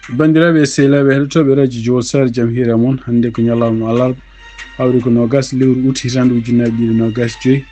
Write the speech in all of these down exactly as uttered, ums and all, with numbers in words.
Banndiraaɓe e sehilaaɓe heɗotooɓe radio Jowol Saare, jam hiira mon. Hannde ko ñalawma alarba, hawri ko noogas lewru août, hitaande ujunnaji ɗiɗi noogas joyi.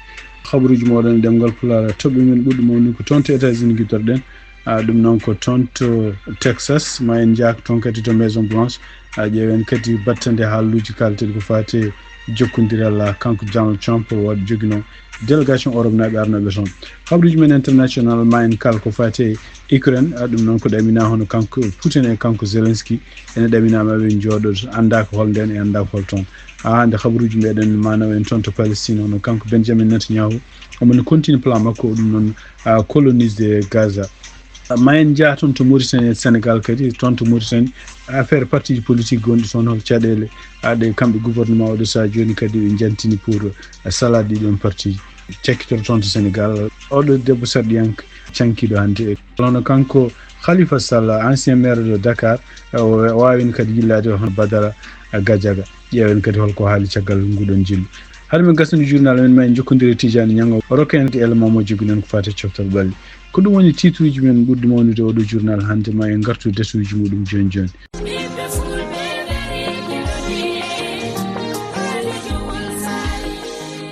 Habaruuji mooɗon e ɗemngal Pulaar. Toɓɓe men ɓurɗe mawnude ko toon to États-Unis ngiɗtorɗen. A, ɗum noon ko toon to Texas. Ma en njaak toon kadi to Maison Blanche. A, ƴeewen kadi battande haaluuji kaalteɗi ko faati e jokkondiral, a, kanko Donald Trump, waɗ joginoo délégation Europe naaɓe arnooɓe toon. Habaruuji men international, ma en kaal ko faati e Ukraine. A, ɗum noon ko ɗamina hono kanko Putin e kanko Zelensky ene ɗaminaama, ɓe njooɗo anndaa ko hol ndeen e anndaa ko hol toon. A, nde habaruuji meɗen ma naw en toon to Palestine, hono kanko Benjamin Netanyahu, omo ne continue plan makko, ɗum noon, a, colonise de Gaza. Ma en njah toon to Mauritanie e Sénégal kadi, toon to Mauritanie, affaire parti ji politique gonɗi toon, hol caɗeele, a, ɗe kamɓe gouvernement oɗo saha jooni kadi ɓe njantini pour, a, salade ɗi ɗon parti ji. Cakkitoro toon to Sénégal, oɗo debbo sarɗiyanke cankiiɗo hannde. Hono kanko Khalifa Sall, ancien maire de Dakar, o waawino kadi yillaade hono Badara Gadiaga. Ƴeewen kadi holko haali caggal nguɗon jillu. Hade men gasnude journal men, ma en jokkondire Tijani Ñango, o rokka en kadi élément mo joguiɗen ko faati e coftal ɓalli. Ko ɗum woni titre uji men ɓurɗi mawnude oɗo journal hannde, ma en ngartu e détail uji muɗum jooni jooni.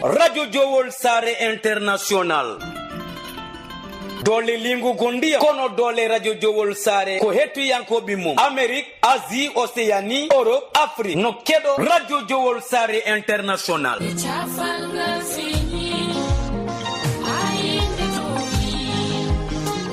Radio Jowol Saare International. Doole lingu gondiya, kono doole radio Jowol Saare ko hettiyankooɓe mum. Amérique, Asie, Océanie, Europe, Afrique. No keɗo radio Jowol Saare International.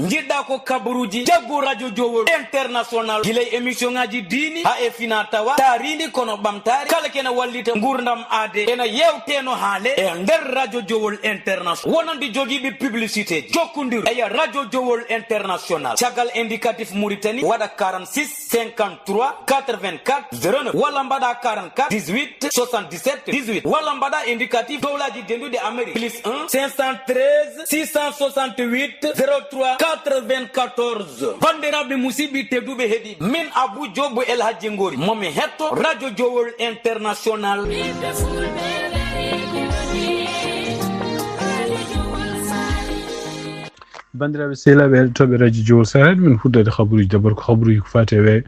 Njiɗɗa ko kabaruuji, jaggu radio Jowol International. Gila e émission ngaji diini, ha e fina tawa, taarindi kono ɓamtaare. Kala kene wallita ngurdam aade. Ena yewteno haale e nder radio Jowol International. Wonande jogiiɓe publicité, jokkondir e radio Jowol International. Caggal indicatif Mauritanie, waɗa quarante-six, cinquante-trois, quatre-vingt-quatre, zéro neuf, walla mbaɗa quarante-quatre, dix-huit, soixante-dix-sept, dix-huit, walla mbaɗa indicatif dowlaji denduɗi Amérique, plus un, cinq cent treize, six cent soixante-huit, zéro trois, quatre-vingt-quatorze. Bandiraɓe musidɓe tedduɓe heɗi, min Abou Diop El Hadji Ngori, momi hetto radio Jowol International. Bandiraɓe sehilaaɓe heɗotooɓe radio Jowol Saare, men fuɗɗade habaruuji, d'abord ko habaruuji ko faati e weeyo.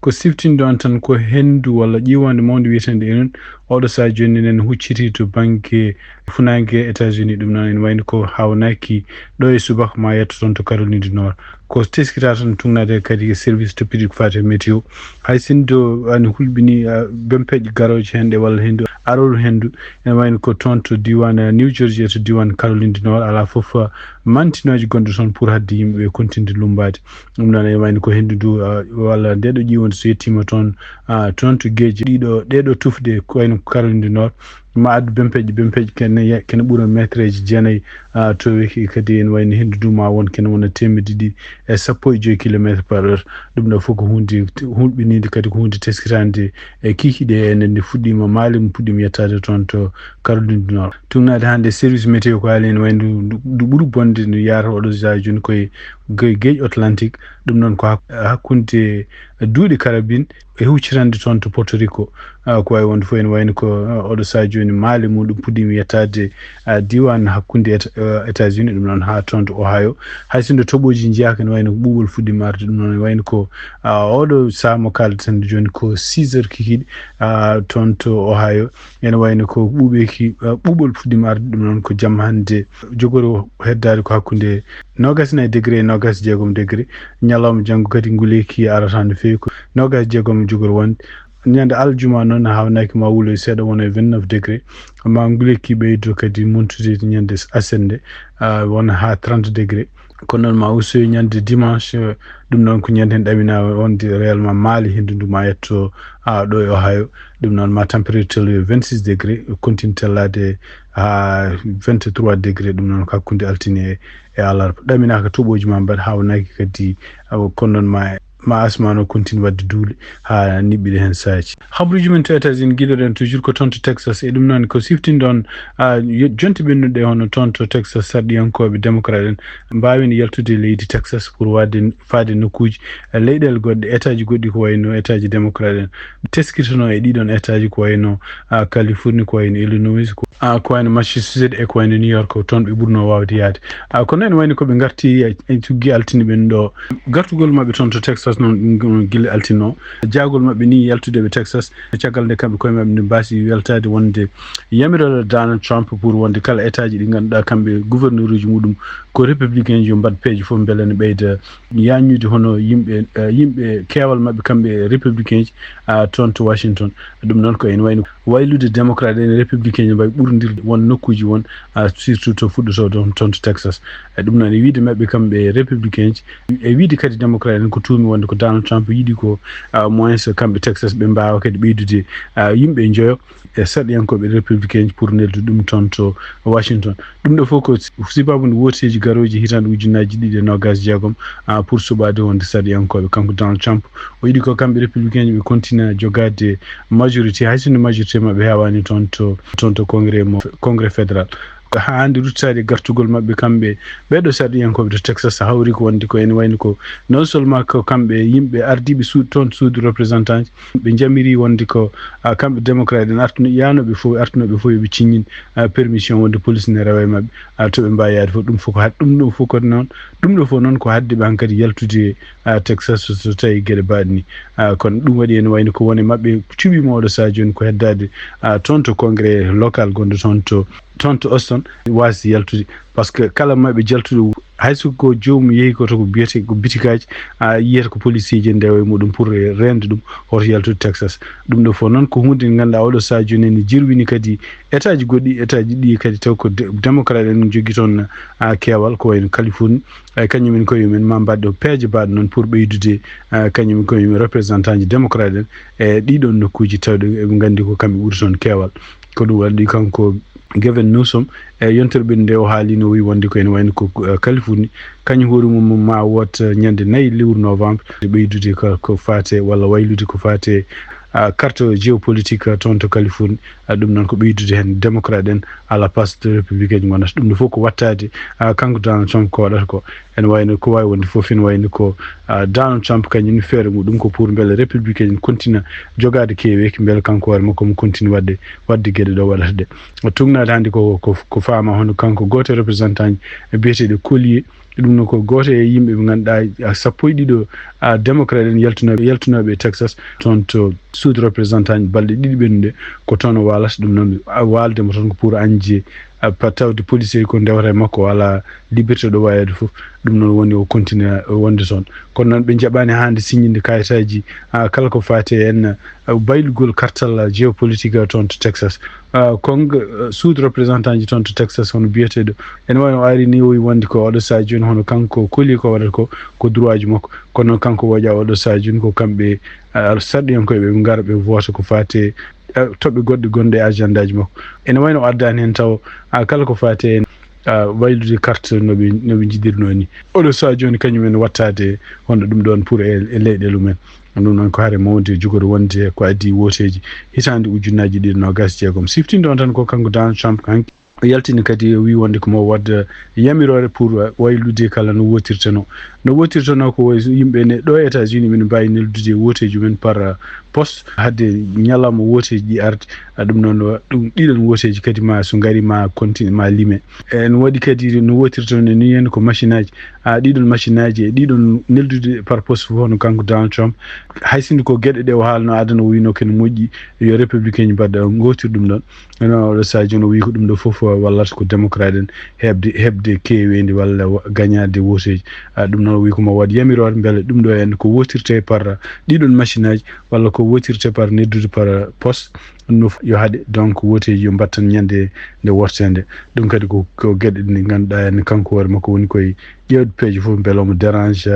Ko siftinɗo on tan ko henndu walla ƴiiwande mawnde wiyeteende Enron, oɗo saha jooni enen hucciti to bannge funaange États-Unis. Ɗum noon ene wayno ko hawnaaki ɗo e subaka ma yetto toon to Caroline du Nord. Ko teskita tan tugnaade kadi e service toppitiiɗo ko faati e météo. Hay sinno ene hulɓini, a, bempeƴƴe garooje heen ɗe walla henndu arooru henndu, ene wayno ko toon to diiwaan, a, New Jersey e to diiwaan Caroline du Nord, alaa fof, a, mantinooje gonɗe toon pour haɗde yimɓe ɓe kontinde lummbaade. Ɗum noon ene wayno ko henndu ndu, a, walla ndeeɗo ƴiiwonde so yettiima toon, a, toon to geeje ɗiɗo, ɗeeɗo tufɗe ko wayno ko Caroline du Nord, ma addu bempeƴƴe, bempeƴƴe kene ye-, kene ɓura meetereeji jeenayi, a, to weki kadi ene wayno henndu ndu ma won kene wona teemedde ɗiɗi e sappo e joyi kilometre par heure. Ɗum ɗo fof ko huunde hulɓiniinde, kadi ko huunde teskitaande e kikiiɗe, enen nde fuɗɗiima, maale mum puɗɗiima yettaade toon to Caroline du Nord. Tugnaade hannde service météo ko haali ene wayno ndu, ndu, ndu ɓuri bonde ndu yaarata oɗo saha jooni koye ge-, geeƴ Atlantique. Ɗum noon ko hak-, hakkunde duuɗe Caribbean e huccitande toon to Porto Rico. Ah, ko wayi wonde fof ene wayno ko, ah, oɗo saha jooni maale muɗum puɗɗiima yettaade, ah, diiwaan hakkunde Eta-, ah, États-Unis, ɗum noon haa toon to Ohio. Hay sinno toɓooji njiyaaka, ene wayno ko ɓuuɓol fuɗɗiima arde, ɗum noon ene wayno ko, ah, oɗo saha mo kaaldaten jooni ko six heures kikiiɗe, ah, toon to Ohio. Ene wayno ko ɓuuɓeeki, ah, ɓuuɓol fuɗɗiima arde, ɗum noon ko jamma hannde jogori heddaade ko hakkunde noogas e nayi degré e noogas e jeegom degré. Ñalawma janngo kadi nguleeki arata no feewi, ko noogas e jeegom jogori wonde. Ñande aljuma noon hawnaaki ma wuuloy seeɗa, wona e vingt-neuf degré. Ma nguleeki ɓeydo kadi montude ñande aset nde, ah, wona haa trente degré. Kono noon ma usoy ñande dimanche, ɗum noon ko ñande hen ɗamina wonde réellement maale henndu ndu ma yetto, ah, ɗo e Ohio. Ɗum noon ma température yo vingt-six degré, continue tellaade haa vingt-trois degré, ɗum noon ko hakkunde altine e, e alarba. Ɗaminaaka toɓooji ma mbaɗ hawnaaki kadi, ah, kono noon ma, ma asmaan o continue waɗde duule haa niɓɓiɗe heen saaji. Habaruuji men to États-Unis, ngiɗoɗen toujours ko toon to Texas. E ɗum noon ko siftinde on, ah, yo-, jonte ɓennuɗe hono toon to Texas, sarɗiyankooɓe démocrate en mbaawino yaltude e leydi Texas pour waɗde faade nokkuuji, eh, leyɗeele goɗɗe, etaaji goɗɗi ko wayno etaaji démocrate en teskitano e ɗiɗon etaaji ko wayno, ah, Californie, ko wayno Illinois, ko, ah, ko wayno Massachusetts e ko wayno New York, ko toon ɓe ɓurno waawde yahde. Ah, kono ene wayno ko ɓe ngarti, eh, e tuggi altine ɓen ɗo. Gartugol maɓɓe toon to Texas Texas noon, ɗum gila altino jaagol maɓɓe ni yaltude ɓe Texas, caggal nde kamɓe koye maɓɓe ne mbaasi weltaade wonde yamiroore Donald Trump pour wonde kala état ji ɗi ngannduɗaa kamɓe gouverneur uji muɗum ko républicain ji yo mbaɗ peeje fof mbele ne ɓeyda yaññude hono yimɓe, eh, yimɓe keewal maɓɓe kamɓe républicain ji, ah, toon to Washington. Ɗum noon ko ene wayno waylude démocrate en e républicain ji mbawi ɓurndirde won nokkuji won, ah, surtout to fuɗɗotoo toon, toon to Texas. E ɗum noon e wiide maɓɓe kamɓe républicain ji, e wiide kadi démocrate en ko tuumi wonde ko Donald Trump yiɗi ko, ah, moins kamɓe Texas ɓe mbawa kadi ɓeydude, ah, yimɓe joyo e sarɗiyankooɓe républicain pour neldu ɗum toon to Washington. Ɗum ɗo fof ko si-, sibabu nde wooteeji garooji hitaande ujunnaaji ɗiɗi e noogaas jeegom, ah, pour suɓaade wonde sarɗiyankooɓe. Kanko Donald Trump, o yiɗi ko kamɓe républicain ɓe continue jogaade majorité, hay sinno majorité maɓɓe heewaani toon to, toon to congrès mo, congrès fédéral. Ko haa hannde ruttaade gartugol maɓɓe kamɓe ɓeeɗo sarɗiyankooɓe to Texas hawri ko wonde ko ene wayno ko non seulement ko kamɓe yimɓe ardiiɓe suud toon suudu représentant ɓe njamiri wonde ko, ah, kamɓe démocrate en artuno yaanoɓe fof, artunoɓe fof yoɓe ciññin, ah, permission wonde police ne rewa e maɓɓe, ah, to ɓe mbawi yaade fof. Ɗum fof ko had-, ɗum ɗo fof ko noon, ɗum ɗo fof noon ko hadde ɓe hankadi yaltude, ah, Texas so, so tawi geɗe mbaɗe ni. Ah, kono ɗum waɗi ene wayno ko woni maɓɓe cuɓima oɗo saha jooni ko heddaade, ah, toon to congrès local gonɗo toon to, toon to Austin waasi yaltude. Par ce que kala maɓɓe jaltuɗo, hay so ko joomum yehi ko to ko biyete ko bitikaaji, a yiyata ko policier ji ndewa e muɗum pour reende ɗum hoto yaltude Texas. Ɗum ɗo fof noon ko huunde nde ngannduɗaa oɗo saha jooni ene jirwini kadi état ji goɗɗi, état ji ɗi kadi taw ko de-, démocrate en jogii toon, a, keewal ko wayno Californie. Ay, kañum en koye mumen ma mbaɗ ɗo peeje mbaɗ noon pour ɓeydude, a, kañum en koye mumen représentant ji démocrate en e ɗiɗon nokkuuji tawde eɓe nganndi ko kamɓe ɓuri toon keewal. Ko ɗum waɗi kanko Gavin Newsom, e yontere ɓiɗɗo nde o haalino, o wi wonde ko ene wayno ko, eh, Californie, kañum hoore mum ma woot, eh, ñande nayi lewru novembre, ɓeydude ko, ko faate walla waylude ko faate, ah, carte géopolitique, ah, toon to Californie. Ah, ɗum noon ko ɓeydude heen démocrate en à la place de républicain ji ngonata. Ɗum ɗo fof ko wattaade, ah, kanko Donald Trump ko waɗata ko. Ene wayno ko waawi wonde fof, ene wayno ko, ah, Donald Trump kañum feere muɗum ko pour mbele républicain en continue jogaade keweeki, mbele kanko hoore makko mo continue waɗde, waɗde geɗe ɗo waɗata ɗe. O tugnaade hannde ko, ko, ko faama hono kanko gooto e représentant e biyeteeɗo Collier. Ɗum noon ko gooto e yimɓe ɓe ngannduɗaa, a, sappo e ɗiɗo, a, démocrate en yaltunooɓe, yaltunooɓe e Texas, toon to suudu représentant balɗe ɗiɗi ɓennuɗe, ko toon o waalata. Ɗum noon, a, waalde mo toon ko pour añde, a, pa-, tawde policier ko ndewata e makko, o alaa liberté ɗo waaweede fof. Ɗum noon woni o continue wonde toon. Kono noon ɓe njaɓaani hannde siññinde kayitaaji, a, kala ko faati e en, a, baylugol kartal géopolitique toon to Texas. Ah, kong, ah, suudu représentant ji toon to Texas hono biyeteeɗo. Ene wayno o ari ni o wi wonde ko oɗo saha jooni hono kanko Collier ko waɗata ko, ko droit ji makko. Kono noon kanko woƴa oɗo saha jooni ko kamɓe, ah, sarɗiyankooɓe ɓe ngara ɓe voota ko faate, ah, toɓɓe goɗɗe gonɗe e agenda ji makko. Ene wayno o addaani heen taw, ah, kala ko faate en, ah, waylude carte no ɓe, no ɓe njiɗirnoo ni. Oɗo saha jooni kañum en wattaade hono ɗum ɗoon pour e, e leyɗeele mumen. Ɗum noon ko hare mawnde jogori wonde ko adii wooteeji hitaande ujunnaaji ɗiɗi noogaas e jeegom. Siftinde on tan ko kanko Donald Trump hanki. O yaltini kadi o wi wonde ko mo wadda yamiroore pour waylude kala no wootirtenoo. No wootirtenoo ko wayi yimɓe ne ɗo e États-Unis ɓe ne mbaawi neldude wooteeji mumen par, uh, poste hadde ñalawma wooteeji ɗi arde. Ah, ɗum noon, ɗum ɗiɗon wooteeji kadi ma so ngari ma continue ma lime. E no waɗi kadi no wootirtenoo ni heen ko machine aji. Ah, ɗiɗon machine aji e ɗiɗon neldude par poste fof hono kanko Donald Trump. Hay sinno ko geɗe ɗe o haalno adana o wino ken moƴƴi yo républicain ji mbaɗa ngootir ɗum ɗon. Eno oɗo saha jooni o wi ko ɗum ɗo fof wallata ko démocrate en heɓde, heɓde keeweendi walla wa-, gañaade wooteeji. Ah, ɗum noon o wi ko mo waɗ yamiroore mbele ɗum ɗo en ko wootirte par ɗiɗon machine aji walla ko wootirte par neddude par poste. Ɗum ɗo fof yo haɗe donc wooteeji yo mbattan ñande nde wortende. Ɗum kadi ko, ko geɗe ɗe ngannduɗaa en kanko hoore makko woni koye ƴeewde peeje fof mbele omo dérange,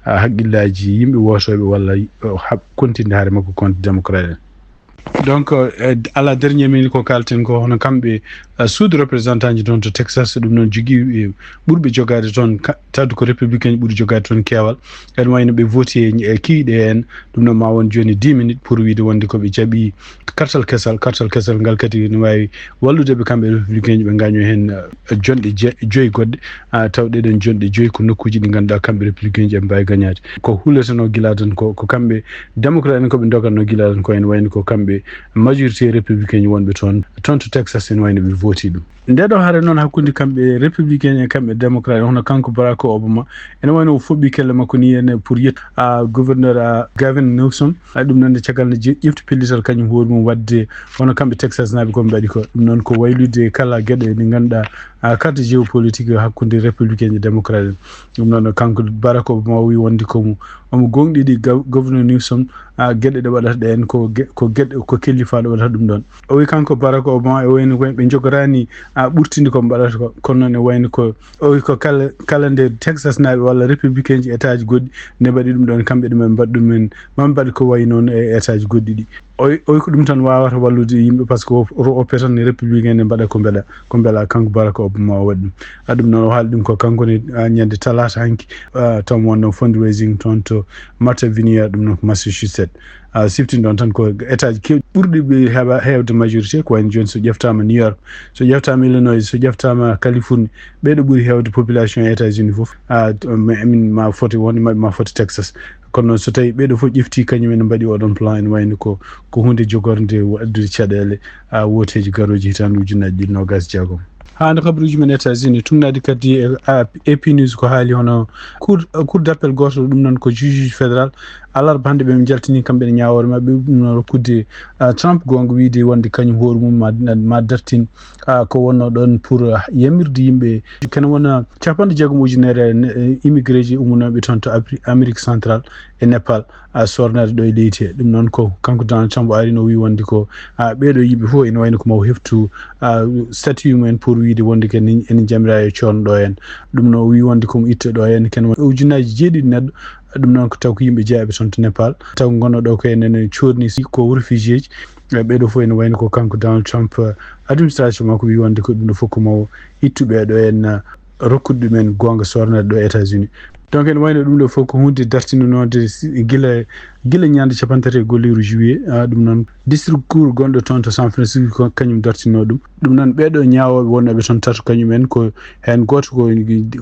ah, haqqillaaji yimɓe wootooɓe walla, ah, haɓ-, continde hare makko contre démocrate en. Donc, euh, à la dernière minute ko kalten ko hono kamɓe, euh, suudu représentant ji toon to Texas, ɗum noon jogii, euh, ɓurɓe jogaade toon, ka-, tawde ko républicain ɓuri jogaade toon keewal. Ene wayno ɓe voti e, e kiiɗe en, ɗum noon ma won jooni dix minutes pour wiide wonde ko ɓe jaɓi kartal kesal, kartal kesal ngal kadi ne waawi wallude ɓe kamɓe républicain ɓe ngaño heen, euh, jonɗe je-, joyi goɗɗe, ah, taw ɗeɗen jonɗe joyi ko nokkuuji ɗi ngannduɗaa kamɓe républicain ɓe mbaawi gañaade. Ko huleteno gila tan ko, ko kamɓe démocrate en ko ɓe dogatno gila tan ko ene wayno ko kamɓe majorité républicain wonɓe toon, toon to Texas, ene wayno ɓe vooti ɗum. Nde ɗo hare noon hakkunde kamɓe républicain e kamɓe démocrate, hono kanko Barack Obama, ene wayno o foɓɓi kelle makko ni ene pour yettu a gouverneur a Gavin Newsom. A ɗum noon nde caggal nde je-, ƴefti pellital kañum hoore mum waɗde hono kamɓe Texas naaɓe ko mbaɗi ko. Ɗum noon ko waylude kala geɗe ɗe ngannduɗaa a carte géopolitique hakkunde républicain e démocrate en. Ɗum noon kanko Barack Obama o wi wonde ko mo, omo gonɗiɗi gav-, gouverneur Newsom, a geɗe ɗe waɗata ɗe en ko ge-, ko geɗe ko kellifaɗo waɗata ɗum ɗon. O wi kanko Barack Obama e wayno ko ɓe jogorani a ɓurtinde ko mbaɗata ko, kono noon e wayno ko o wi ko kala, kala nde Texas naaɓe walla républicain ji état ji goɗɗi ne mbaɗi ɗum ɗon, kamɓe ɗumen mbaɗa ɗumen, ma mbaɗ ko wayi noon e état ji goɗɗi ɗi. O wi, o wi ko ɗum tan wawata wallude yimɓe, parce que o, o, o petan républicain ne mbaɗa ko mbeɗa, ko mbeɗa kanko Barack Obama o waɗi ɗum. A ɗum noon o haali ɗum ko kanko ne, a, ñande talaata hanki, a, taw mo wonno fundraising toon to Martha Vineyard, ɗum noon ko Massachusetts. A, siftin ɗon tan ko état ji kew-, ɓurɗi ɓe heɓa, heewde majorité ko wayno jooni so ƴeftama New York, so ƴeftama Illinois, so ƴeftama Californie, ɓeɗo ɓuri heewde population e États-Unis fof. A, to, ma, min ma foti wonde maɓɓe ma foti Texas. Kono noon so tawi ɓeɗo fof ƴefti kañum en mbaɗi oɗon plan ene wayno ko, ko hunde jogorde wo-, addude caɗele, a, wooteji garoji hitande ujunnaji ɗiɗi nogas jeegom. Haa nde kabaruuji men États-Unis, tumnaade kadi e A P News ko haali hono cour, cour d'appel gooto, ɗum noon ko juge fédéral, alarba hannde ɓe jaltini kamɓe ne ñaawoore maɓɓe, ɗum noon rokkude, ah, Trump goonga, wiyde wonde kañum hoore mum ma, ma dartin, ah, ko wonnoo ɗoon pour, ah, yamirde yimɓe. Kene wona capanɗe jeegom ujunere ne, eh, immigré ji ummunooɓe toon to Afri-, Amérique centrale e Népal, a, sornaade ɗo e leydi he. Ɗum noon ko kanko Donald Trump o ari no wii wonde ko, a, ɓeeɗo yimɓe fof ene wayno ko maw heftu, a, statut mumen pour wiide wonde ken ene jamira e coorno ɗo en. Ɗum no wii wonde ko mo itte ɗo en ken woni ujunnaaji jeeɗiɗi neɗɗo. Ɗum noon ko taw ko yimɓe jeyaɓe toon to Nepal. Taw gonno ɗo ko enen coorni si ko réfugié ji. E ɓeeɗo fof ene wayno ko kanko Donald Trump, a, administration makko wii wonde ko ɗum ɗo fof ko maw ittu ɓeeɗo en, a, rokkude ɗumen goonga sornaade ɗo e États-Unis. Donc ene wayno ɗum ɗo fof ko hunde dartinanode si-, gila, gila ñande capanɗe tati e golliraaɗo juillet, a, ɗum noon district court gonɗo toon to San Francisco ko kañum dartinno ɗum. Ɗum noon ɓeeɗo ñaawooɓe wonnooɓe toon tato kañum en ko heen gooto ko,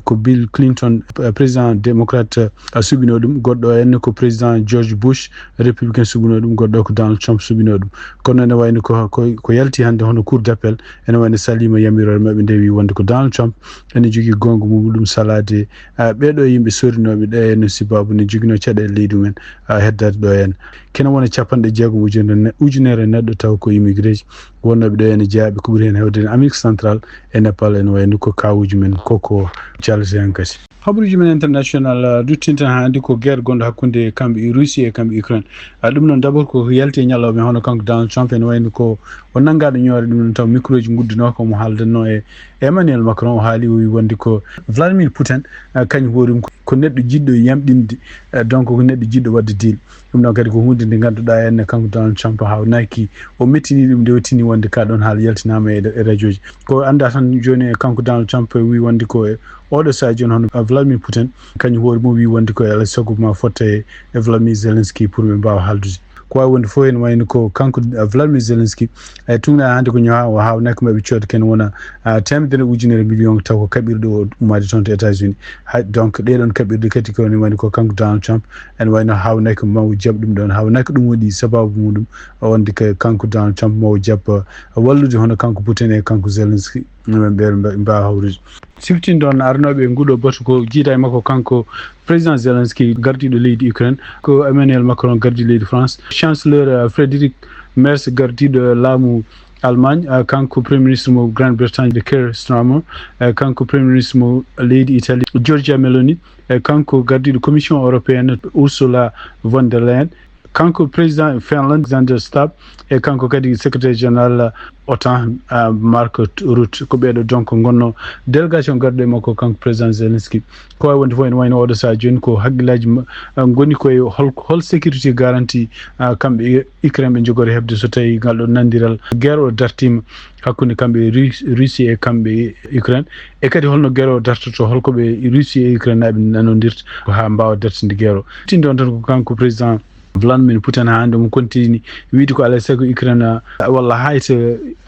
ko Bill Clinton, eh, président démocrate, eh, suɓino ɗum, goɗɗo en ko président George Bush, républicain suɓino ɗum, goɗɗo ko Donald Trump suɓino ɗum. Kono ene wayno ko, ko, ko yalti hannde hono cour d'appel, ene wayno saliima yamiroore maɓɓe nde wii wonde ko Donald Trump ene jogii goonga mum ɗum salaade, ah, ɓeeɗo yimɓe sorinooɓe ɗe no sibaabu ne joginoo caɗeele leydi mumen, ah, heddaade ɗo en. Kene wona capanɗe jeegom ujunere ne-, ujunere neɗɗo taw ko immigré ji wonnooɓe ɗo ene jeyaɓe ko ɓuri heen heewde en Amérique centrale e Nepal ene wayno ko kawuuji men koko calata heen kadi. Habaruuji men international, ah, duttinten haa hannde ko guerre gonɗo hakkunde kamɓe Russie e kamɓe Ukraine. Ah, ɗum noon d'abord ko yalti e ñalawma hono kanko Donald Trump ene wayno ko o nanngaɗo ñoore ɗum noon taw micro ji nguddinoo ko mo haaldanno e Emmanuel Macron o haali o wii wonde ko Vladimir Putin, ah, kañum hoore mum ko, ko neɗɗo jiɗɗo yamɗinde, ah, donc ko neɗɗo jiɗɗo waɗde deal. Ɗum ɗon kadi ko huunde nde ngannduɗaa en kanko Donald Trump haawnaaki o mettini ɗum nde o tini wonde ka ɗon haala yaltinaama e, e radio ji. Ko annda tan jooni e kanko Donald Trump wii wonde ko e oɗo sahaa jooni hono Vladimir Putin kañum hoore mum wii wonde ko e alaa sago ma fotta e, e Vladimir Zelensky pour ɓe mbaawa haaldude. Ko waawi wonde fof ene wayno ko kanko, ah, Vladimir Zelensky, e tugna hannde ko ñawa o haawnaaki maɓɓe coodde ken wona, ah, teemedere ujunere million taw ko kaɓirɗe o ummaade toon to États-Unis. Hay, donc ɗee ɗoon kaɓirɗe kadi ko ene wayno ko kanko Donald Trump ene wayno haawnaaki maw jaɓ ɗum ɗoon, haawnaaki ɗum waɗi sabaabu muɗum wonde ko kanko Donald Trump maw jaɓ, ah, wallude hono kanko Putin e kanko Zelensky. Ɗum en ɓe mba-, mbaawa hawrude. Siftin ɗon arnooɓe e nguɗo batu ko jiida e makko kanko président Zelensky gardiiɗo leydi Ukraine, ko Emmanuel Macron gardiiɗo leydi France, chancelleur, euh, Frédéric Merz gardiiɗo laamu Allemagne, euh, kanko premier ministre mo Grande-Bretagne de Keir Starmer, euh, kanko premier ministre mo leydi Italie Giorgia Meloni, e kanko gardiiɗo commission européenne Ursula von der Leyen, kanko président Finlande Alexander Stubb, e kanko kadi secrétaire général otan, ah, Mark Rutte. Ko ɓeeɗo donc ngonno délégation garɗo e makko kanko président Zelensky. Ko wawi wonde fof ene wayno oɗo sahaa jooni ko hakkillaaji ma-, ah, ngoni koye hol, hol sécurité garantie, ah, kamɓe Ukraine ɓe njogori heɓde so tawi ngal ɗo nandiral guerre o dartima hakkunde kamɓe Rus-, Russie e kamɓe Ukraine. E kadi holno guerre o dartoto, holko ɓe Russie e Ukraine naaɓe nanondirta ko haa mbaawa dartinde guerre o. Tindi on tan ko kanko président Vladimir Putin haa hannde omo kontini wiide ko alaa e sago Ukraine, ah, walla hayta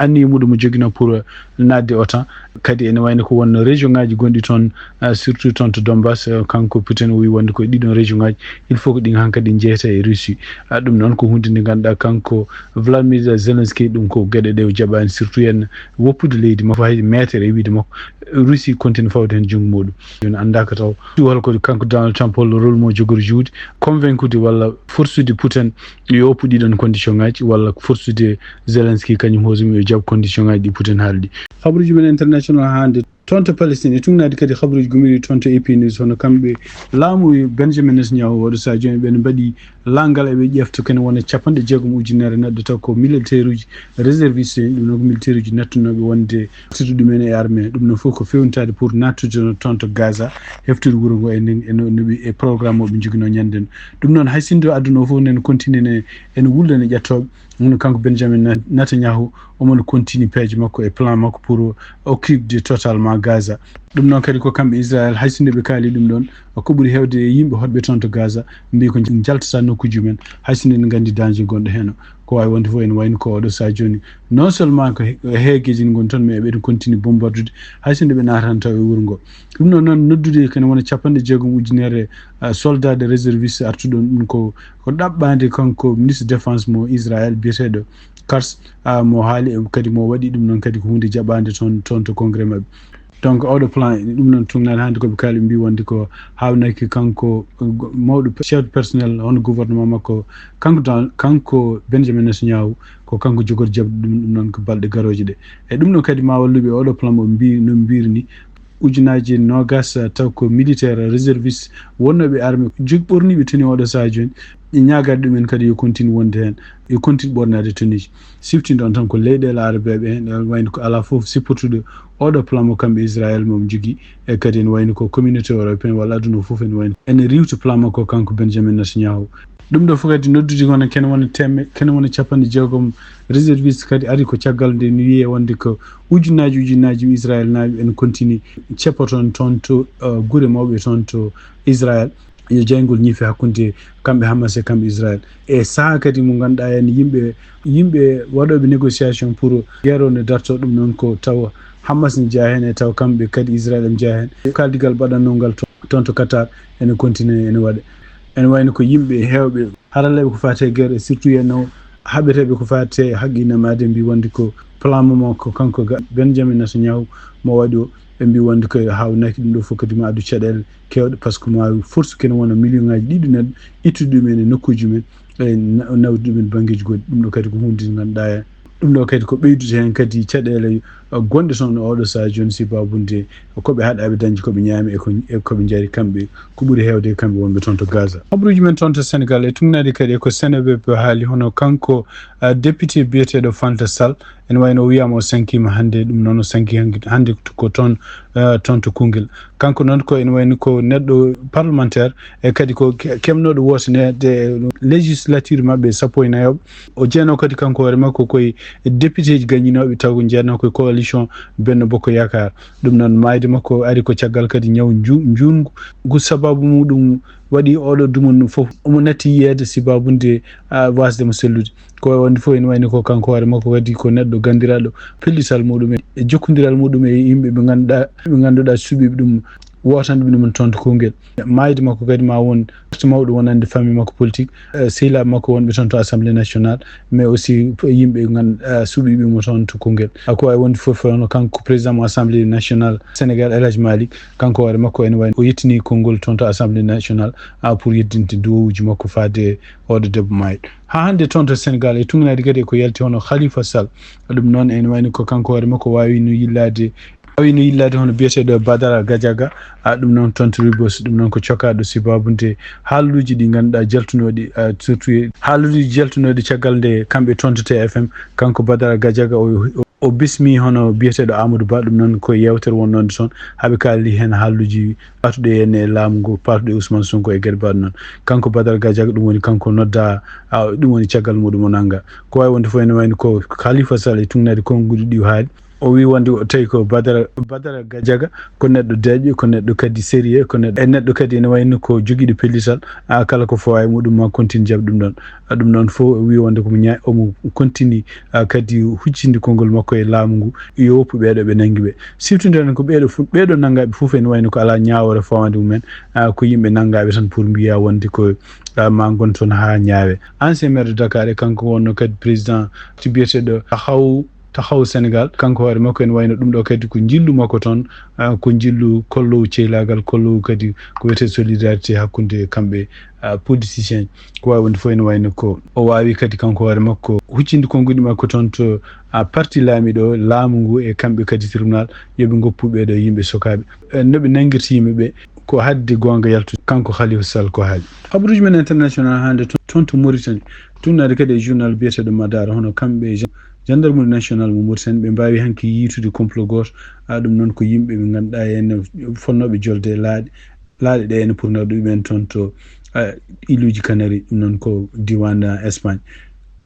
anniya muɗum mo jogino pour, ah, naatde otan. Kadi ene wayno ko wonno région ngaji gonɗi toon, ah, surtout toon to Donbass, eh, kanko Putin o wi wonde ko ɗiɗon région ngaji, il faut ko ɗin hankadi jeyta e Russie. Ah, ɗum noon ko hunde nde ngannduɗaa kanko Vladimir Zelensky, ɗum ko geɗe ɗe o jaɓaani, surtout en woppude leydi makko, hay meetere e wiide makko, Russie continue fawde heen junngo muɗum. Jooni anndaa ko taw, holko kanko Donald Trump, holno rôle mo jogori jouer, convaincude walla forsude Putin yo oppu ɗiɗon condition ngaji, walla forsude Zelensky kañum hoosum yo jaɓ condition ngaji ɗi Putin haaldi. Habaruuji men international hannde. Toon to Palestine, e tugnaade kadi habaruuji gummiiɗi toon to A P News, hono kamɓe laamu Benjamin Netanyahu, oɗo sahaa jooni ɓe mbaɗi laangal, eɓe ƴefta kene wona capanɗe jeegom ujunere neɗɗo, taw ko militaire uji réserviste en, ɗum noon ko militaire uji nattunooɓe wonde artude ɗumen e armée. Ɗum noon fof ko fewnitaade pour nattude no toon to Gaza, heftude wuro ngo e nden, e no, no ɓe, e programme o ɓe njoginoo ñande no. Ɗum noon hay sinno aduna o fof nen continue ne, ene wulla ne ƴettooɓe, hono kanko Benjamin Na-, Netanyahu, omo no continue peeje makko e plan makko pour occupe de totalement Gaza. Ɗum noon kadi ko kamɓe Israël, hay sinno ɓe kaali ɗum ɗoon, ko ɓuri heewde e yimɓe hoɗɓe toon to Gaza, mbii ko njaltata nokkuuji men, hay sinno ene nganndi danger gonɗo heen o. Ko waawi wonde fof ene wayno ko oɗo sahaa jooni, non seulement ko he-, heegeeji ngoni toon, mais eɓe continue bombardude, hay sinno ɓe naatanta e wuro ngo. Ɗum noon, noon noddude kene wona capanɗe jeegom ujunere, ah, soldat de réserviste artuɗo ɗum ko, ko ɗaɓɓaande kanko ministre défense mo Israël biyeteeɗo Katz, ah, mo haali e kadi mo waɗi ɗum noon kadi ko huunde jaɓaande toon, toon to congrès maɓɓe. Donc, oɗo plan, ɗum noon tugnaade hannde ko ɓe kaali, ɓe mbii wonde ko haawnaki kanko, eh, go-, mawɗo pe-, chef de personnel hono gouvernement makko, kanko Dan-, kanko Benjamin Netanyahu, ko kanko jogori jaɓde ɗum, ɗum noon ko balɗe garooje ɗe. E ɗum noon kadi ma walluɓe oɗo plan mo mbii, no mbiri ni, ujunaaji noogas, eh, taw ko militaire réserviste wonnooɓe armée, jog-, ɓorniiɓe tenue oɗo sahaa jooni, ɓe ñaagaade ɗumen kadi yo continue wonde heen, yo continue ɓornaade tenue ji. Siftinɗon tan ko leyɗeele arabeeɓe heen, ɗe wayno ko alaa fof sipportude oɗo plan mo kamɓe Israël mo njogii, e kadi ene wayno ko communauté européen walla aduna o fof ene wayno ene riiwti plan makko kanko Benjamin Netanyahu. Ɗum ɗo fof kadi noddude kono kene wona teme-, kene wona capanɗe jeegom réserviste kadi ari ko caggal nde no wiyee wonde ko ujunaaji ujunaaji Israël naaɓe ene continue ceppa toon, toon to, uh, gure mawɓe toon to Israël. Yo jeyngol ñiife hakkunde kamɓe Hamas e kamɓe Israël. E sahaa kadi mo ngannduɗaa en yimɓe, yimɓe waɗooɓe négociation pour guerre o ne dartoo, ɗum noon ko taw Hamas ne jeyaa heen e taw kamɓe kadi Israël ne jeyaa heen. Kaaldigal baɗannoo ngal to-, toon to Qatar ene continue ene waɗe. Ene wayno ko yimɓe heewɓe haralleeɓe ko faati e guerre, surtout en o haɓeteeɓe ko faati e haqqille maɓɓe mbii wonde ko plan mo ko kanko ga-, Benjamin Netanyahu mo waɗi o, ɓe mbii wonde ko haawnaki ɗum ɗo fof kadi ma addu caɗeele keewɗe, par ce que ma force kene wona million ngaji ɗiɗi neɗɗo ittude ɗumen e nokkuuji men, e na-, nawde ɗumen banngeeji goɗɗi. Ɗum ɗo kadi ko huunde nde ngannduɗaa ɗum ɗo kadi ko ɓeydude heen kadi caɗeele, uh, gonɗe toon oɗo sahaa jooni, sibabude ko ɓe haɗaaɓe dañde, ko ɓe ñaami e ko, e ko ɓe njari kamɓe, ko ɓuri heewde e kamɓe wonɓe toon to Gaza. Habaruuji men toon to Senegal e tugnaade kadi e ko Seneweb haali, hono kanko, uh, député biyeteeɗo Fanta Sall, ene wayno o wiyaama o sankiima hannde, ɗum noon o sanki hannde, hannde ko toon, uh, toon to Koungheul. Kanko noon ko ene wayno ko neɗɗo parlementaire e kadi ko ke-, keɓnooɗo woote nder législature maɓɓe sappo e nayo. O jeenoo kadi kanko hoore makko koye députéji gañinooɓe taw ko jeenoo koye coalition Benno Bokk Yaakaar. Ɗum noon maayde makko ari ko caggal kadi ñaw nju-, njuutngu ngu sababu muɗum waɗi oɗo dumunna fof omo natti yiyeede sibabude, ah, waasde mo sellude. Ko wonde fof ene wayno ko kanko hoore makko kadi ko neɗɗo ganndiraaɗo pellital muɗum e jokkondiral muɗum e yimɓe ɓe ngannduɗaa, ɓe ngannduɗaa suɓiiɓe ɗum wootanɓe ɗum toon to Koungheul. Maayde makko kadi ma won perte mawɗo wonande famille makko politique, eh, sehilaaɓe makko wonɓe toon to Assemblée nationale, mais aussi yimɓe ngan-, eh, suɓiiɓe mo toon to Koungheul. Ah, ko wawi wonde fof, hono kanko président mo Assemblée nationale Sénégal, El Hadj Malick, kanko hoore makko ene wayno o yettini konngol toon to Assemblée nationale, ah, pour yeddinde duwawuuji makko faade e oɗo debbo maayɗo. Haa hannde toon to Sénégal e tugnaade kadi ko yalti hono Khalifa Sall. Ɗum noon ene wayno ko kanko hoore makko waawino yillaade, waawino yillaade hono biyeteeɗo Badara Gadiaga, a ɗum noon toon to Rebeuss, ɗum noon ko cokaaɗo sibabude haaluuji ɗi ngannduɗaa jaltunooɗi, ah, surtout e haaluuji jaltunooɗi caggal nde kamɓe toon to T F M, kanko Badara Gadiaga o, o, o bismi hono biyeteeɗo Amadou Ba, ɗum noon ko yeewtere wonnode toon, haa ɓe kaali heen haaluuji paatuɗe heen e laamu ngu, paatuɗe Ousmane Sonko e geɗe mbaɗ noon. Kanko Badara Gadiaga ɗum woni kanko nodda, ah, ɗum woni caggal muɗum o nannga. Ko wawi wonde fof ene wayno ko Khalifa Sall e tugnaade konnguɗi ɗi o haali. O wi wonde o tawi ko Badara, Badara Gajaga, ko neɗɗo deeƴo, ko neɗɗo kadi sérieux, ko neɗɗo, e neɗɗo kadi ene wayno ko jogiiɗo pellital, a, kala ko fawa e muɗum ma continue jaɓ ɗum ɗon. A, ɗum ɗon fof o wi wonde komo ña-, omo continue, a, kadi huccinde konngol makko e laamu ngu, yo woppu ɓeeɗo ɓe nanngi ɓe. Siftude tan ko ɓeeɗo fof, ɓeeɗo nanngaaɓe fof ene wayno ko alaa ñaawoore fawande mumen, a, ko yimɓe nanngaaɓe tan pour mbiya wonde ko, a, ma ngon toon haa ñaawe. Ancien maire de Dakar e kanko wonno kadi président to biyeteeɗo Taxaw Taxawu Sénégal, kanko hoore makko ene wayno ɗum ɗo kadi ko njillu makko toon, ah, ko njillu kollowu ceylaagal, kollowu kadi ko wiyetee solidarité hakkunde kamɓe, ah, politicien. Ko waawi wonde fof ene wayno ko o waawi kadi kanko hoore makko huccinde konnguɗi makko toon to, ah, parti laamiiɗo, laamu ngu e kamɓe kadi tribunal, yo ɓe ngoppu ɓeeɗo yimɓe sokaaɓe. Eh, no ɓe nanngirta yimɓe ɓe, ko haɗde goonga yaltude. Kanko Khalifa Sall ko haali. Habaruuji men international hannde toon, toon to Mauritanie, tuugnaade kadi e journal biyeteeɗo Madar, hono kamɓe e gen-, gendarmerie nationale mo Mauritanie, ɓe mbaawi hanki yiitude complot gooto. A, ɗum noon ko yimɓe ɓe ngannduɗaa ene fonnooɓe jolde e laaɗe, laaɗe ɗe ene pour nawde ɓen toon to, a, iluuji Kanari, ɗum noon ko diiwaan, a, Espagne.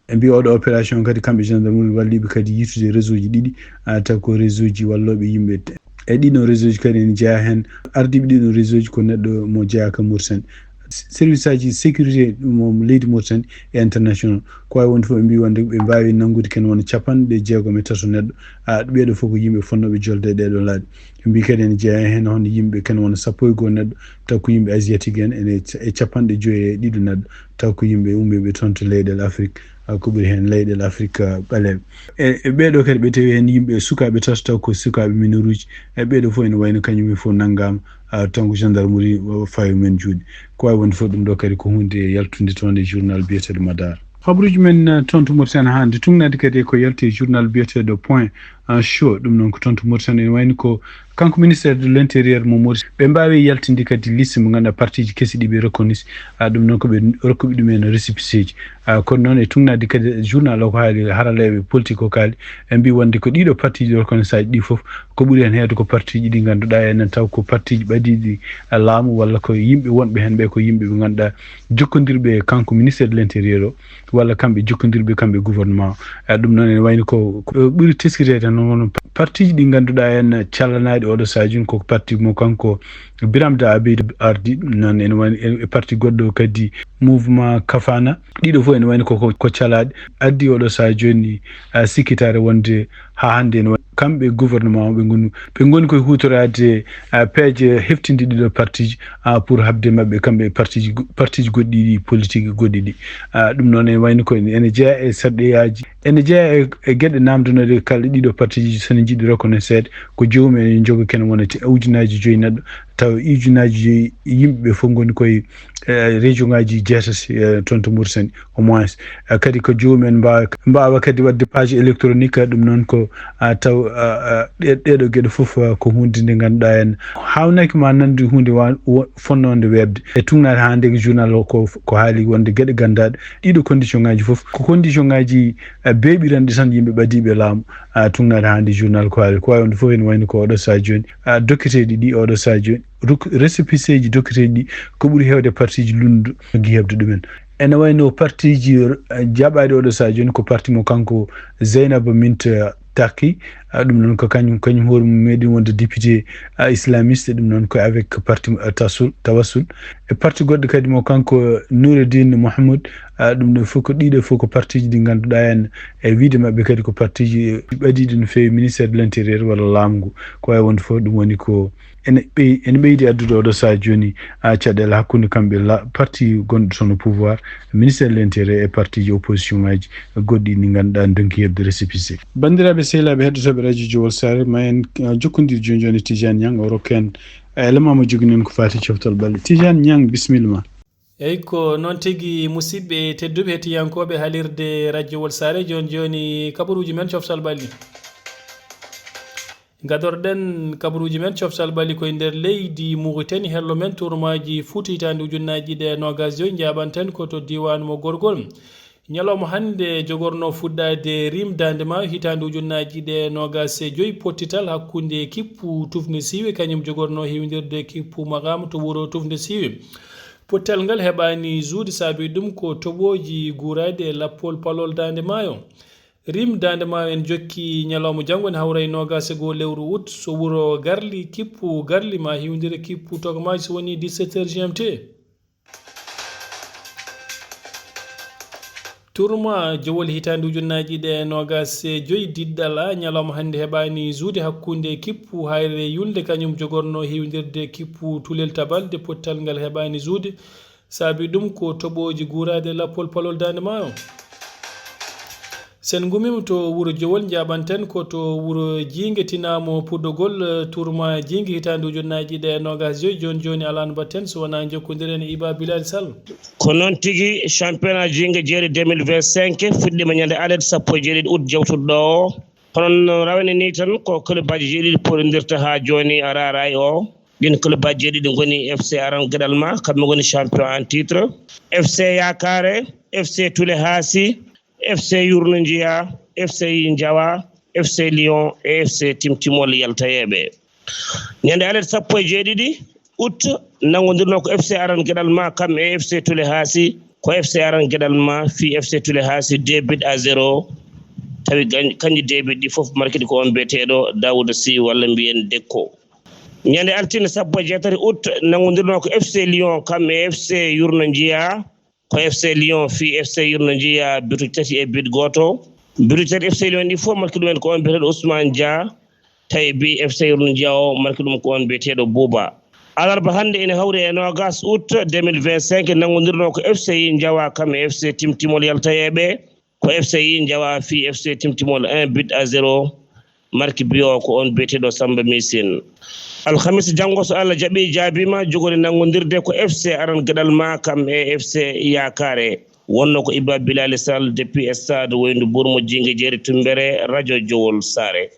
Ɓe mbiyi oɗo opération kadi kamɓe gendarmerie walliiɓe kadi yiitude réseau ji ɗiɗi, a, taw ko réseau ji wallooɓe yimɓe. E ɗiɗon réseau ji kadi ene jeyaa heen, ardiiɓe ɗiɗon réseau ji ko neɗɗo mo jeyaaka Mauritanie. Service aji sécurité mo leydi Mauritanie e international. Ko waawi wonde fof ɓe mbiyi wonde ɓe mbaawi nanngude ken wona capanɗe jeegom e tato neɗɗo. A, ɓeeɗo fof ko yimɓe fonnooɓe jolde e ɗeeɗo laaɗe. Ɓe mbiyi kadi ene jeyaa heen hono yimɓe ken wona sappo e goo neɗɗo, taw ko yimɓe asiatique en, ene e capanɗe joyi e ɗiɗo neɗɗo, taw ko yimɓe ummiiɓe toon to leyɗeele Afrique, a, ko ɓuri heen leyɗeele Afrique, a, ɓaleeɓe. E, e ɓeeɗo kadi ɓe tawi heen yimɓe sukaaɓe tato, taw ko sukaaɓe mineur uji. E ɓeeɗo fof ene wayno kañum en fof nanngaama, a, toon ko gendarmerie, o, fawi men juuɗe. Ko waawi wonde fof ɗum ɗo kadi ko huunde yaltunde toon e journal biyeteeɗo Madar. Habaruuji men, eh, toon to Mauritanie hannde, tuugnaade kadi ko yalti e journal biyeteeɗo Point, eh, Show. Ɗum noon ko toon to Mauritanie, ene wayni ko kanko ministère de l'intérieur mo Maurice. Ɓe mbaawi yaltinde kadi liste mo ngannduɗaa partiiji kesi ɗi ɓe reconnaître. Ah, ɗum noon ko ɓe rokkuɓe ɗum en récépissé ji. Ah, kono noon e tuugnaade kadi journal o ko haali haralleeɓe politique o kaali. Ɓe mbii wonde ko ɗiɗo partiiji reconnaissance ɗi fof, ko ɓuri heen heewde ko partiiji ɗi ngannduɗaa enen taw ko partiiji ɓadiiɗi, ah, laamu walla ko yimɓe wonɓe heen ɓe ko yimɓe ɓe ngannduɗaa jokkondirɓe e kanko ministère de l'intérieur o, walla kamɓe jokkondirɓe kamɓe gouvernement o. Eh, ɗum noon ene wayni ko, ko ɓuri teskiteede noon, won partiiji ɗi ngannduɗaa en callanaaɗi oɗo sahaa jooni ko parti mo kanko Biram Da Abedi ardi, ɗum noon ene wayni e, e parti goɗɗo kadi mouvement Kafana. Ɗiɗo fof ene wayni ko, ko, ko calaaɗi. Addi oɗo sahaa jooni, ah, sikkitaare wonde haa hannde ene wa-, kamɓe gouvernement o ɓe ngoni, ɓe ngoni koye huutoraade, ah, peeje heftiinde ɗiɗo partiiji, ah, pour haɓde maɓɓe kamɓe partiiji go-, partiiji goɗɗi ɗi, politique goɗɗi ɗi. Ah, ɗum noon ene wayni ko ene jeyaa e sarɗiyaaji, ene jeyaa e, e geɗe naamndanooɗe kala ɗiɗo partiiji so ne njiɗi reconnaître ko joomum en jogo kene wona te-, ujunaaji joyi neɗɗo, tawa ujunaaji joyi yimɓe ɓe fof ngoni koye, eh, région ngaji jeetati, eh, toon to Mauritanie. Au moins, eh, kadi ko joomum en mbaawa, mbaawa kadi waɗde page électronique, eh, ɗum noon ko, ah, taw, ah, ah, ɗe-, ɗeeɗo geɗe fof, ah, ko huunde nde ngannduɗaa en haawnaaki ma nannde huunde wa-, wo-, fonnoonde weeɓde. E tuugnaade haa nde journal o ko, ko haali wonde geɗe ganndaaɗe ɗiɗo condition ngaji fof, ko condition ngaji, eh, beeɓiranɗi tan yimɓe ɓadiiɓe laamu, ah, tuugnaade haa nde journal ko haali. Ko waawi wonde fof ene wayno ko oɗo sahaa jooni, ah, dokketeeɗi ɗi oɗo sahaa jooni. Ruk-, récépissé ji dokketeeɗi ɗi, ko ɓuri heewde partiiji lunndu noggi heɓde ɗumen. Ene wayno partiiji, eh, jaɓaaɗi oɗo sahaa jooni ko parti mo kanko Zeynaba Mint, eh, Taki. Ah, ɗum noon ko kañum, kañum hoore mum meeɗi wonde député, ah, islamiste, ɗum noon ko avec parti, ah, Tasul, Tawassul. E parti goɗɗo kadi mo kanko Noureddine Mohamed, ah, ɗum ɗo fof ko ɗiɗo fof ko partiiji ɗi ngannduɗaa en e wiyde maɓɓe kadi ko partiiji ɓadiiɗi no feewi ministère de l'intérieur walla laamu ngu. Ko waawi wonde fof ɗum woni ko ene ɓey-, ene ɓeydi addude oɗo sahaa jooni, ah, caɗeele hakkunde kamɓe la-, parti gonɗo toon au pouvoir, ministère de l'intérieur e partiiji opposition ngaji goɗɗi ɗi ngannduɗaa ndonki heɓde récépissé. Banndiraaɓe sehilaaɓe heɗotooɓe radio Jowol Saare, ma en, ah, jokkondir jooni jooni Tidiane Niang, o rokka en, ah, élément mo jogini en ko faati coftal ɓalli. Tidiane Niang, bisimilla ma. Eyi, ko noon tigi, musidɓe tedduɓe, hettiyankooɓe haalirde radio Wol Saare, jooni jooni kabaruuji men coftal ɓalli. Gadorɗen kabaruuji men coftal ɓalli koye nder leydi Mauritanie, hello men tournoi ji Fouta hitaande ujunnaaji ɗiɗi e noogaas joyi, njaaɓanten ko to diiwaan mo Gorgol. Ñalawma hannde jogorno fuɗɗaade rim Daande Maayo hitaande ujunnaaji ɗiɗi e noogaas e joyi, pottital hakkunde kippu Tufnde Siiwe, kañum jogorno heewindirde kippu Maqaama to wuro Tufnde Siiwe. Pottal ngal heɓaani juuɗe, saabi ɗum ko toɓooji guuraaɗi e lappol palol Daande Maayo. Rim Daande Maayo en jokki ñalawma janngo ne hawra e noogaas e goo lewru ut. So wuro Garli kippu Garli ma hiwndire kippu Togmaaji so woni dix-sept heures G M T. Tournoi Jowol hitaande ujunnaaji ɗiɗi e noogaas e joy diɗɗal A ñalawma hannde heɓaani juude hakkunde kippu Hayre Yulde kañum jogorno hiwdirde kippu Tulel Tabalde, pottal ngal heɓaani juude. Saabi ɗum ko toɓooji guuraaɗe lappol palol Daande Maayo. Sen ngummiima to wuro Jowol, njaaɓanten ko to wuro Jiinge tinaamo puɗɗogol, eh, tournoi Jiinge hitaande ujunnaaji ɗiɗi e noogaas e joy. Jooni jooni alaa no mbaɗten so wonaa njokkondiren e Iba Bilal Sall. Ko noon tigi, championnat Jiinge Jeeri deux mille vingt-cinq fuɗɗiima ñande alet sappo e jeeɗiɗi ut jawtuɗo ɗo o. Hono no rawane ni tan, ko clubaaji jeeɗiɗi poɗondirta haa jooni a raaraay o. Ɗin clubaaji jeeɗiɗi ngoni F C Aran Geɗal Ma, kamɓe ngoni champion en titre. F C Yaakaare, F C Tule Haasi, F C Yurno Njiya, F C Njawa, F C Lion e F C Timtimol yaltayeeɓe. Ñande alet sappo e jeeɗiɗi ut, nanngondirno ko F C Aran Geɗal Ma, kam e F C Tule Haasi, ko F C Aran Geɗal Ma fii F C Tule Haasi deux buts à zéro. Tawi gañ-, kanji deux buts ɗi fof markiɗi ko on biyeteeɗo Daouda Sy walla mbiyen Dekko. Ñande altine sappo e jeetati ut, nanngondirno ko F C Lion, kam e F C Yurno Njiya, ko F C Lion fii F C Yurno Njiya bituji tati e but gooto. Bituji tati F C Lion ɗi fof marki ɗumen ko on biyeteeɗo Ousmane Dia, tawi bi F C Yurno Njiya o marki ɗum ko on biyeteeɗo Bouba. Alarba hannde ene hawri e noogaas ut deux mille vingt-cinq, nanngondirno ko F C Njawa kam e F C Timtimol yaltayeeɓe. Ko F C Njawa fii F C Timtimol un but à zéro. Marki biyo ko on biyeteeɗo Samba Misin. Alhamis janngo so Allah jaɓi jaabiima, jogori nanngondirde ko F C Aran Geɗal Ma kam e F C Yaakaare. Wonno ko Iba Bilali Sall depuis stade Woyndu Bour mo Jiinge Jeeri Tumbere, Radio Jowol Saare.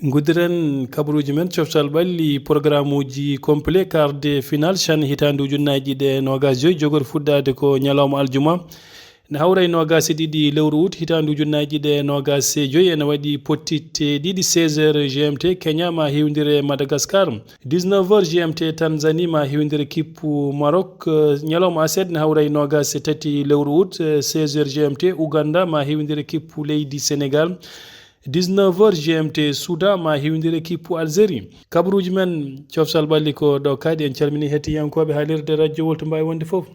Nguddiren kabaruuji men coftal ɓalli, programmuuji complet quart de finale CHAN hitaande ujunnaaji ɗiɗi e noogaas e joy, jogori fuɗɗaade ko ñalawma aljuma. Ne hawra e noogaas e ɗiɗi lewru ut hitaande ujunnaaji ɗiɗi e noogaas e joy, ene waɗi pottitte ɗiɗi, seize heures G M T, Kenya ma hiwndire Madagascar. Dix-neuf heures G M T, Tanzanie ma hiwndire kippu Maroc. Eh, ñalawma aset ne hawra e noogaas e tati lewru ut, eh, seize heures G M T, Ouganda ma hiwndire kippu leydi Sénégal. Dix-neuf heures G M T, Soudan ma hiwndire kippu Algérie. Kabaruuji men coftal ɓalli ko ɗo kadi. En calmini hettiyankooɓe haalirde Radio Jowol to mbaawi wonde fof.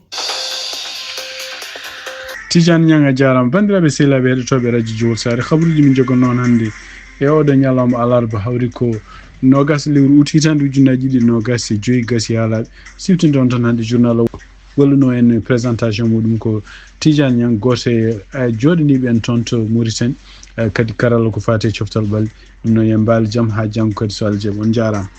Tidiane Niang, a jaaraama. Banndiraaɓe sehilaaɓe heɗotooɓe Radio Jowol Saare, kabaruuji min njogannoo on hannde e oɗo ñalawma alarba, hawri ko noogaas lewru ut hitaande ujunnaaji ɗiɗi e noogaas e joy gasi haalaaɓe. Siftinde on tan hannde journal o. Walluno en présentation muɗum ko Tidiane Niang, gooto e, eh, jooɗaniiɓe en toon to Mauritanie, eh, kadi karalla ko faati e coftal ɓalli. Ɗum noon, yo en mbaal jam haa janngo kadi so Allah jaɓi. On njaaraama.